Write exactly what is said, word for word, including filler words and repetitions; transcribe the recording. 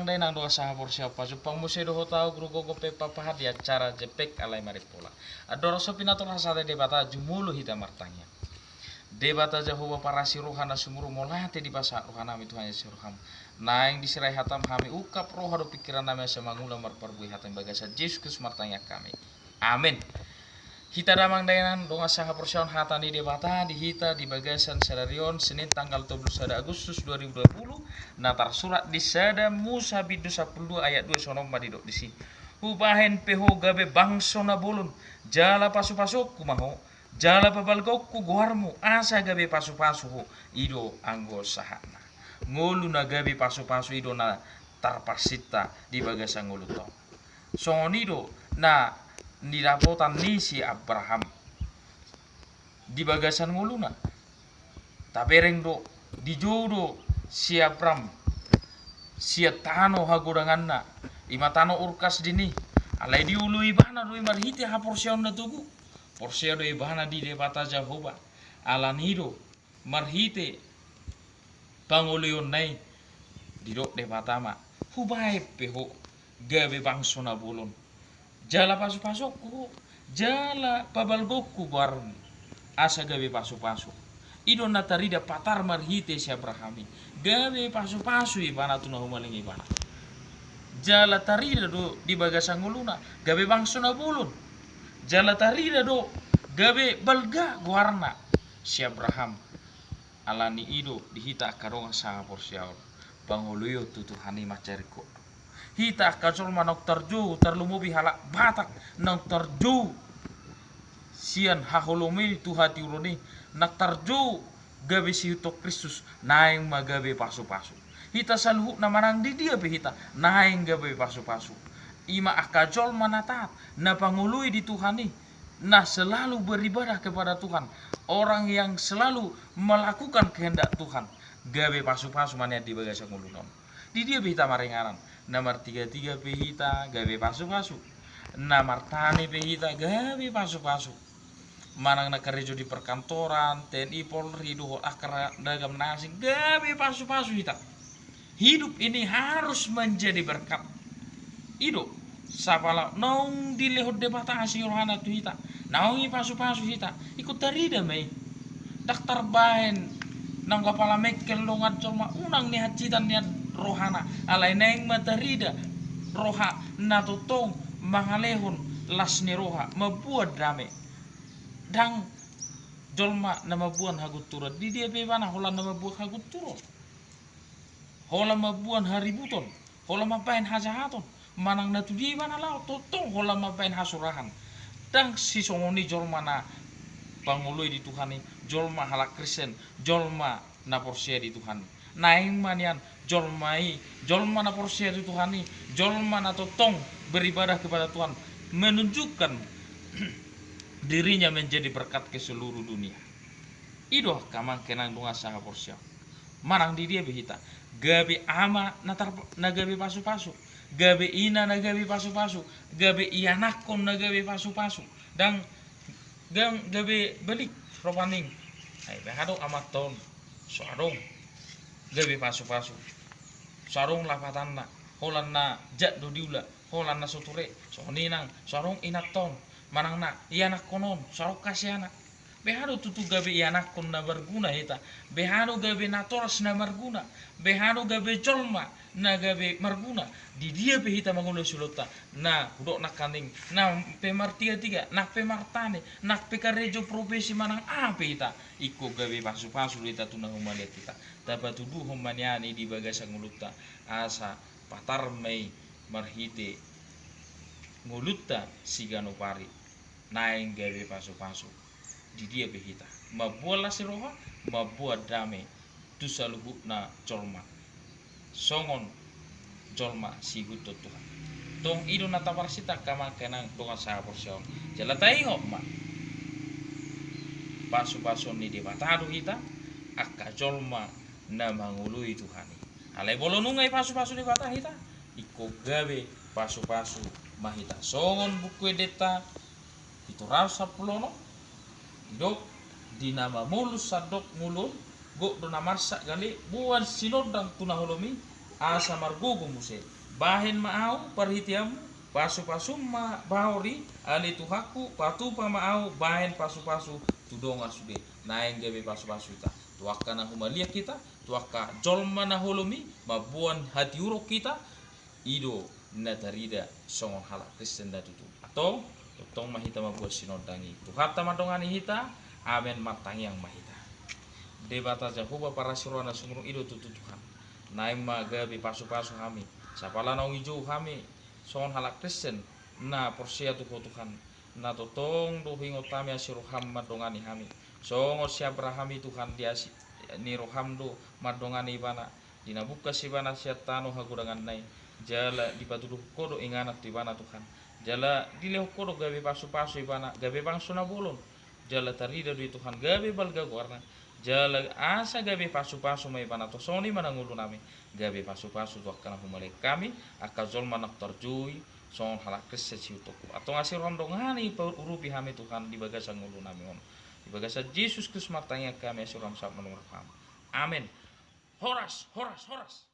Dainang dongan sahaporseaon, pajumpang muse do hita, guru gogo pe papaha di acara Jepek alai marimpola. Andorang so pinatupa hata ni Debata, jumolo hita martangiang. Debata Jahowa parasi roha na sumurung, mauliate dipasahat rohanami tu hami sian roham. Naeng disirai hatam hami, ungkap roha dohot pingkirannami asa mangula marparbue hata di bagasan Jesus Kristus martangiang hami. Amen. Hita damang dainang dongan sahaporseaon, hata ni Debata di hita di bagasan sadari on, Senin tanggal dua puluh sada Agustus dua ribu dua puluh, na tarsurat di sada Musa bindu sampulu dua ayat dua, songon on ma didok disi: Hubahen pe ho gabe bangso na bolon, jala pasupasuonku ma ho, jala pabalgaonku goarmu, asa gabe pasupasu ho, i do anggo sahatna. Ngolu na gabe pasupasu i do na tarparsinta di bagasan ngolunta on. Songon i do na nidapotan ni si Abraham di bagasan ngoluna. Tabereng do, dijou do si Abraham sian tano hagodanganna, i ma tano Ur Kasdim i. Alai dioloi ibana do i marhite haporseaon na togu. Porsea do ibana di Debata Jahowa. Alani i do marhite pangoloionna i didok Debata ma: Hubahen pe ho gabe bangso na bolon, jala pasupasuonku ho, jala pabalgaonku goarmu, asa gabe pasupasu. I do na tarida patar marhite si Abraham i. Gabe pasupasu ibana tu na humaliang ibana. Jala tarida do di bagasan ngoluna gabe bangso na bolon. Jala tarida do gabe balga goarna si Abraham. Alani i do di hita angka dongan sahaporseaon, pangoloion tu Tuhan i mansai ringkot do. Hita angka jolma naung tarjou, tarlumobi halak Batak naung tarjou sian haholomon i tu hatiuron i, naung tarjou gabe siihuthon Kristus, naeng ma gabe pasupasu. Hita saluhutna manang di dia pe hita, naeng gabe pasupasu. I ma angka jolma na taat, na pangoloi di Tuhan i, na selalu beribadah kepada Tuhan, orang yang selalu melakukan kehendak Tuhan, gabe pasupasu ma nian di bagasan ngoluna on. Di dia pe hita maringanan, na martigatiga pe hita, gabe pasupasu. Na martani pe hita, gabe pasupasu. Manang na karejo di perkantoran, T N I, Polri, dohot angka ra-, ragam na asing, gabe pasupasu hita. Hidup ini harus menjadi berkat. I do, sapala naung dilehon Debata asi rohana tu hita, naung ipasupasu hita, ingkon tarida ma i. Ndang tarbahen nang apala mengkel dongan jolma, unang ni hansitan nian rohana, alai naeng ma tarida roha na tongtong mangalehon las ni roha, mamboan dame. Ndang jolma na mamboan hagunturon, di dia pe ibana holan na mamboan hagunturon, holan mamboan haributon, holan mambahen hajahaton, manang na tu dia ibana laho, tongtong holan mambahen hasurahan. Ndang sisongon i jolma na pangoloi di Tuhan i, jolma halak Kristen, jolma na porsea di Tuhan i. Naeng ma nian jolma i, jolma na porsea di Tuhan i, jolma na tongtong beribadah kepada Tuhan, menunjukkan dirinya menjadi berkat ke seluruh dunia. I do angka amang inang dongan sahaporseaon. Manang di dia pe hita, gabe ama na tar-, na gabe pasupasu, gabe ina na gabe pasupasu, gabe ianakhon na gabe pasupasu. Ndang, ndang gabe balik ropaning. Ai, beha do amanta on, so adong gabe pasupasu, so adong lapatanna, holan na jat do diula, holan na so ture, songon i nang, so adong inanta on, manang na ianakhon on, so adong hasiana. Beha do tutu gabe ianakhon na marguna hita, beha do gabe natoras na marguna, beha do gabe jolma na gabe marguna. Di dia pe hita mangoloi si ulaonta, na hudok nangkaning, nang pe martigatiga, nang pe martani, nang pe karejo profesi manang aha pe hita, ingkon gabe pasupasu do hita tu na humaliang hita. Tapatuduhon ma nian i di bagasan ngolunta, asa patar ma i marhite ngolunta siganup ari, naeng gabe pasupasu di dia pe hita, mamboan las ni roha, mamboan dame tu saluhutna jolma, songon jolma siihuthon Tuhan. Tong i do na taparsinta angka amang inang dongan sahaporseaon. Jala taingot ma, pasupasuon ni Debata do hita angka jolma na mangoloi Tuhan i. Alai molo nunga ipasupasu Debata hita, ingkon gabe pasupasu ma hita. Songon Buku Endenta pitu ratus sampulu onom, didok, di na mamolus sandok ngolu on, gok do na marsak gale, boan sinondang tu na holom i, asa margogo muse. Bahen ma ahu parhiteanmu, pasupasum ma bahori, ale Tuhanku, patupa ma ahu bahen pasupasu tu dongan sude. Naeng gabe pasupasu hita tu angka na humaliang hita, tu angka jolma na holom i, mamboan hatiuron hita, i do na tarida songon halak Kristen na tutu. Antong, tongtong ma hita mamboan sinondang i. Tuhanta mandongani hita. Amen. Martangiang ma hita. Debata Jahowa parasi roha na sumurung, i do tutu Tuhan. Naeng ma gabe pasupasu hami, sapala naung dijou hami songon halak Kristen na porsea tu Ho Tuhan, na tongtong do huingot hami asi roham mandongani hami. Songon si Abraham i Tuhan, di asi ni roham do mandongani ibana, di na bungkas ibana sian tano hagodanganna i, jala dipatuduhon Ho do inganan tu ibana Tuhan, jala dilehon Ho do gabe pasupasu ibana, gabe bangso na bolon, jala tarida do i Tuhan gabe balga goarna, jala asa gabe pasupasu ma ibana. Antong songon i ma na ngolunami, gabe pasupasu tu angka na humaliang hami, angka jolma na tarjou i songon halak Kristen siutoku. Antong asi roham dongani paurupi hami Tuhan di bagasan ngolunami on. Di bagasan Jesus Kristus martangiang hami, asi roham sahat manurut hami. Amen. Horas, horas, horas.